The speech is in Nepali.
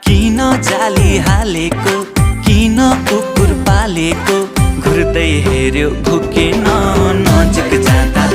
किन जाली हालेको, किन कुकुर पालेको, घुर्दै हेर्यो भुकेन नजिक जाँदा।